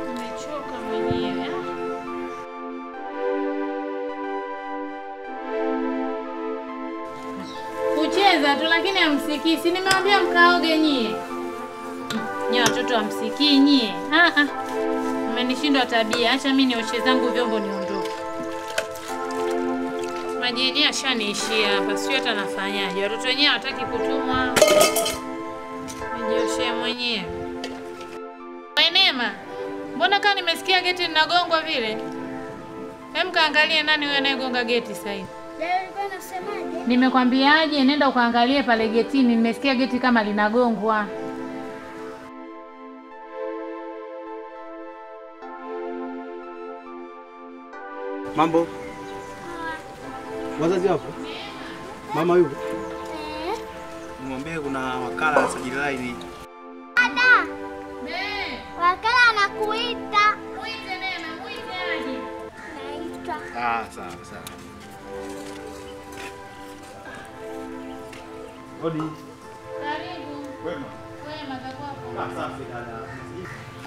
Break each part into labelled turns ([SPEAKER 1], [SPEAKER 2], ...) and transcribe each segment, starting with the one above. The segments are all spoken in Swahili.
[SPEAKER 1] Nimechoka mwenyewe. Kucheza tu lakini hamsikii. Si nimewaambia mkaoge nyie. Nyie watoto hamsikii nyie. Mmenishindwa tabia. Acha mimi nioshe zangu vyombo niondoke. Maji yenyewe ashaniishia hapa. Sio hata nafanyaje. Watoto wenyewe hawataki kutumwa. Nijioshee mwenyewe. Neema, mbona kama nimesikia geti linagongwa vile? Hem, kaangalie nani huyo anayegonga geti sasa hivi. Nimekwambiaje, nenda ukaangalie pale getini, nimesikia geti kama linagongwa.
[SPEAKER 2] Mambo? Wazazi wapo? Mama yupo? Mwambie kuna wakala sajili line.
[SPEAKER 3] Dada. Wakala anakuita.
[SPEAKER 1] Muite Neema, muite aje.
[SPEAKER 3] Naitwa.
[SPEAKER 2] Sawa sawa. Odi.
[SPEAKER 1] Karibu.
[SPEAKER 2] Wema.
[SPEAKER 1] Wema za kwako.
[SPEAKER 2] Safi dada.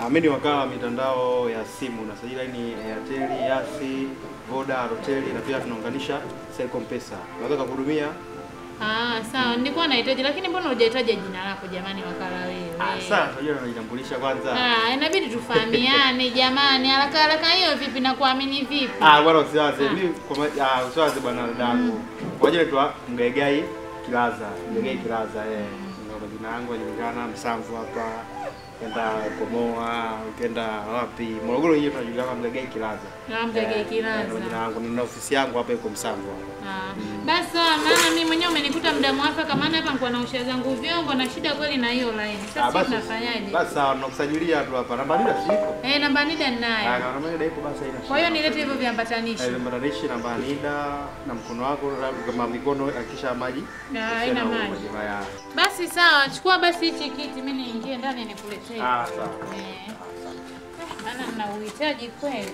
[SPEAKER 2] Mimi ni wakala wa mitandao ya simu, nasajili line Airtel, Yasi, Voda, Halotel na pia tunaunganisha Selcom Pesa. Unaweza kuhudumia?
[SPEAKER 1] Sawa, nilikuwa nahitaji lakini mbona hujahitaji jina lako jamani wakala wewe?
[SPEAKER 2] Sawa, unajua unajitambulisha kwanza.
[SPEAKER 1] Inabidi tufahamiane jamani. Haraka haraka hiyo vipi na kuamini vipi?
[SPEAKER 2] Bwana usiwaze. Mimi kwa usiwaze bwana dadangu. Kwa jina naitwa Mgaigai Kilaza. Mgaigai Kilaza eh. Ndio majina yangu yanajulikana Msamvu hapa. Ukienda Komoa, ukienda wapi? Morogoro hiyo tunajulikana kama Mgaigai Kilaza.
[SPEAKER 1] Mgaigai Kilaza.
[SPEAKER 2] Ndio jina langu. Nina ofisi yangu hapa iko Msamvu hapa.
[SPEAKER 1] Basi maana mimi mwenyewe umenikuta muda mwafaka maana hapa nilikuwa naosha zangu vyombo na shida kweli na hiyo line. Sasa tunafanyaje?
[SPEAKER 2] Basi sawa, tunakusajilia tu hapa. Namba NIDA si iko?
[SPEAKER 1] Namba NIDA ninayo.
[SPEAKER 2] Namba NIDA ipo basi haina shida.
[SPEAKER 1] Kwa hiyo nilete hivyo viambatanishi.
[SPEAKER 2] Viambatanishi, namba NIDA na mkono wako kama mikono hakikisha maji.
[SPEAKER 1] Haina maji. Basi sawa, chukua basi hichi kiti mimi niingie ndani nikuletee.
[SPEAKER 2] Sawa.
[SPEAKER 1] Maana nina uhitaji kweli.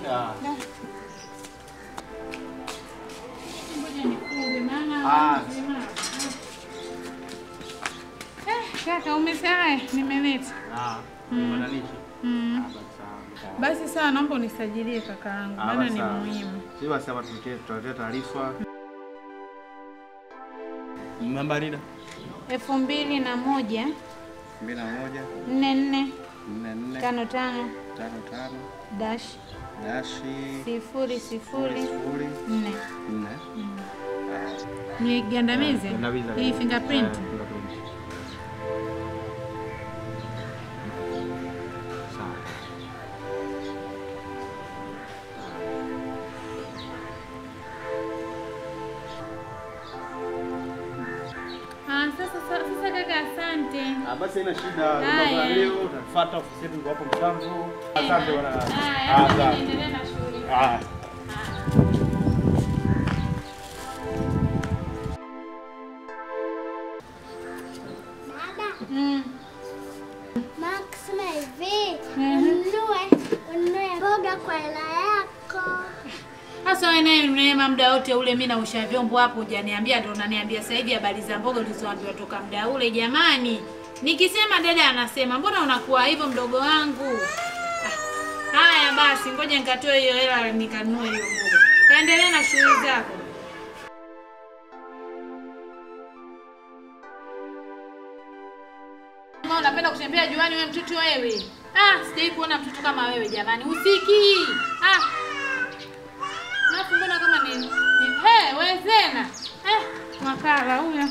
[SPEAKER 1] Ngoja nikuge maana kaka umesahau nimeleta.
[SPEAKER 2] Nimeandalisha.
[SPEAKER 1] Basi sawa, naomba unisajilie kakaangu maana ni muhimu.
[SPEAKER 2] Si basi hapa tutaletea taarifa. Namba NIDA
[SPEAKER 1] 2001
[SPEAKER 2] 2001
[SPEAKER 1] 44
[SPEAKER 2] 44
[SPEAKER 1] 55
[SPEAKER 2] 55
[SPEAKER 1] dash
[SPEAKER 2] dash
[SPEAKER 1] 0 0
[SPEAKER 2] 4
[SPEAKER 1] 4. Nigandamize hii fingerprint.
[SPEAKER 2] Sawa.
[SPEAKER 1] Sasa kaka asante.
[SPEAKER 2] Basi haina shida. Leo utafuata ofisi yetu hapo Msamvu. Asante bwana.
[SPEAKER 1] Haya, niendelee na shughuli.
[SPEAKER 3] Dada. Mama kusema hivi, ununue mboga kwa hela yako.
[SPEAKER 1] Sasa wewe naye Neema muda wote ule mimi naosha vyombo hapo hujaniambia, ndio unaniambia sasa hivi habari za mboga ulizoambiwa toka muda ule jamani. Nikisema dada anasema mbona unakuwa hivyo mdogo wangu? Haya basi ngoja nikatoe hiyo hela nikanunue hiyo mboga. Kaendelee na shughuli zako. Mama unapenda kutembea juani wewe mtoto wewe. Sijai kuona mtoto kama wewe jamani. Usiki. Nafu mbona kama ni wewe Zena. Makala huyo.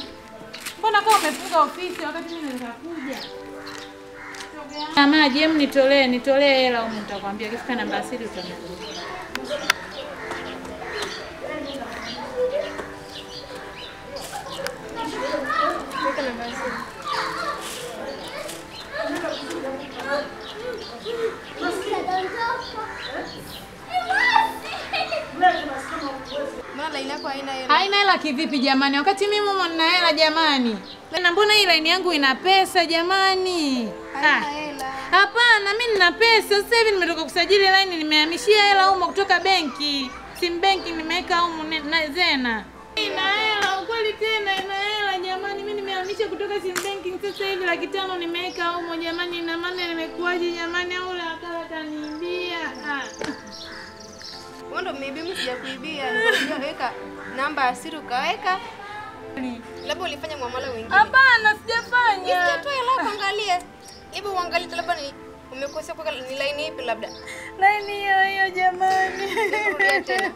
[SPEAKER 1] Mbona kama umefunga ofisi wakati mimi nitakuja? Na maji hem nitolee hela huko nitakwambia kifika namba asili utanipa. Haina hela kivipi jamani? Wakati mimi mumo nina hela jamani. Na mbona hii line yangu ina pesa jamani?
[SPEAKER 4] Haina hela.
[SPEAKER 1] Hapana, mimi nina pesa. Sasa hivi nimetoka kusajili line, nimehamishia hela humo kutoka benki. Sim benki nimeweka humo na Zena. Ina hela. Nimehamisha kutoka sim banking sasa hivi 500,000 nimeweka humo jamani, ina maana nimekuaje jamani, au la wakala kaniibia?
[SPEAKER 4] Wewe ndio umeibia, mimi sijakuibia. Niliweka namba ya siri ukaweka. Labda ulifanya muamala mwingine.
[SPEAKER 1] Hapana, sijafanya.
[SPEAKER 4] Sijatoa hela, angalia. Hebu uangalie labda ni umekosea kwa ni line ipi labda.
[SPEAKER 1] Line hiyo hiyo jamani.
[SPEAKER 4] Rudia tena.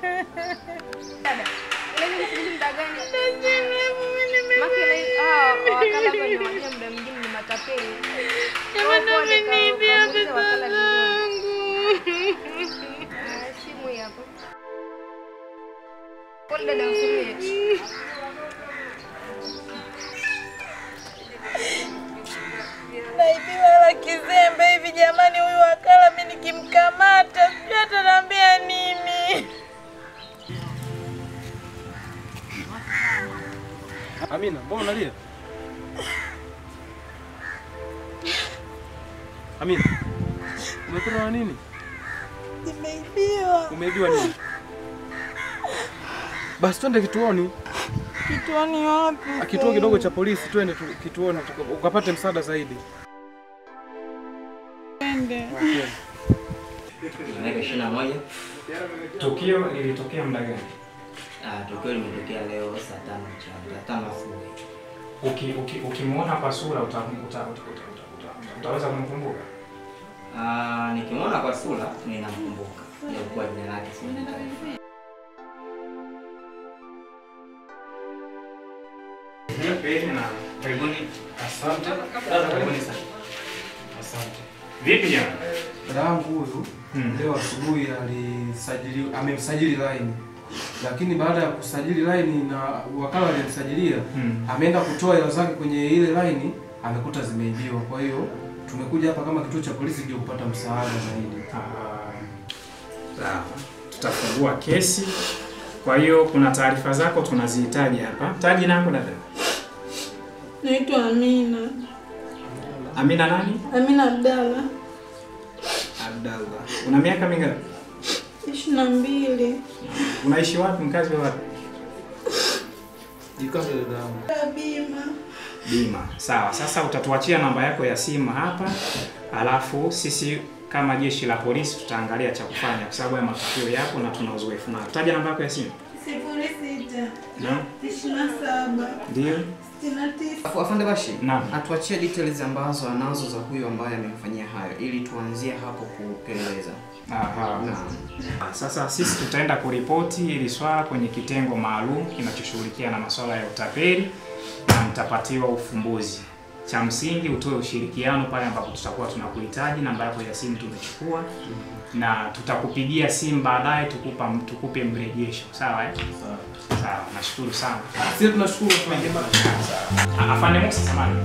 [SPEAKER 4] Dada, line ni muda gani? Maki line wakala kwa ni muda mwingine ni matapeli.
[SPEAKER 1] Jamani ameniibia pesa zangu.
[SPEAKER 4] Simu hapo. Pole dada, usilie.
[SPEAKER 1] Naibiwa la kizembe hivi jamani, huyu wakala mimi nikimkamata sijui ataniambia nini.
[SPEAKER 5] Amina, mbona unalia? Amina, umepatwa na nini?
[SPEAKER 1] Nimeibiwa.
[SPEAKER 5] Umeibiwa nini? Basi twende kituoni.
[SPEAKER 1] Kituoni wapi?
[SPEAKER 5] Kituo kidogo cha polisi, twende kituoni ukapate msaada zaidi.
[SPEAKER 1] Twende.
[SPEAKER 6] Tarehe 21.
[SPEAKER 7] Tukio lilitokea muda gani?
[SPEAKER 6] Tukio limetokea leo saa 5 mchana, saa 5 asubuhi.
[SPEAKER 7] Ukimuona kwa sura utaweza kumkumbuka?
[SPEAKER 6] Nikimuona kwa sura ninamkumbuka. Japokuwa jina lake si.
[SPEAKER 7] Karibuni. Asante. Karibuni sana. Asante. Vipi jamani?
[SPEAKER 5] Dada yangu huyu leo asubuhi alisajili, amemsajili line. Lakini baada ya kusajili line na wakala alimsajilia, ameenda kutoa hela zake kwenye ile line, amekuta zimeibiwa. Kwa hiyo tumekuja hapa kama kituo cha polisi ndio kupata msaada zaidi.
[SPEAKER 7] Sawa. Tutafungua kesi. Kwa hiyo kuna taarifa zako tunazihitaji hapa. Taji nako dada.
[SPEAKER 1] Naitwa Amina.
[SPEAKER 7] Amina nani?
[SPEAKER 1] Amina Abdalla.
[SPEAKER 7] Abdalla. Una miaka mingapi?
[SPEAKER 1] 22.
[SPEAKER 7] Unaishi wapi, mkazi wa wapi?
[SPEAKER 5] Jikaze dada.
[SPEAKER 1] Bima.
[SPEAKER 7] Bima. Sawa, sasa utatuachia namba yako ya simu hapa. Alafu sisi kama jeshi la polisi tutaangalia cha kufanya kwa sababu ya matukio yako na tuna uzoefu nayo. Taja namba yako ya simu.
[SPEAKER 1] 06.
[SPEAKER 7] Naam.
[SPEAKER 1] 27.
[SPEAKER 7] Ndio.
[SPEAKER 1] 69.
[SPEAKER 8] Afande Bashi,
[SPEAKER 7] naam,
[SPEAKER 8] atuachie details ambazo anazo za huyo ambaye amemfanyia hayo ili tuanzie hapo kupeleleza.
[SPEAKER 7] Aha. Naam. Sasa sisi tutaenda kuripoti hili swala kwenye kitengo maalum kinachoshughulikia na masuala ya utapeli na mtapatiwa ufumbuzi. Cha msingi utoe ushirikiano pale ambapo tutakuwa tunakuhitaji. Namba yako ya simu tumechukua na tutakupigia simu baadaye tukupe mrejesho. Sawa eh?
[SPEAKER 5] Sawa.
[SPEAKER 7] Sawa, nashukuru sana.
[SPEAKER 5] Sisi tunashukuru afande.
[SPEAKER 7] Afande Musa, samahani.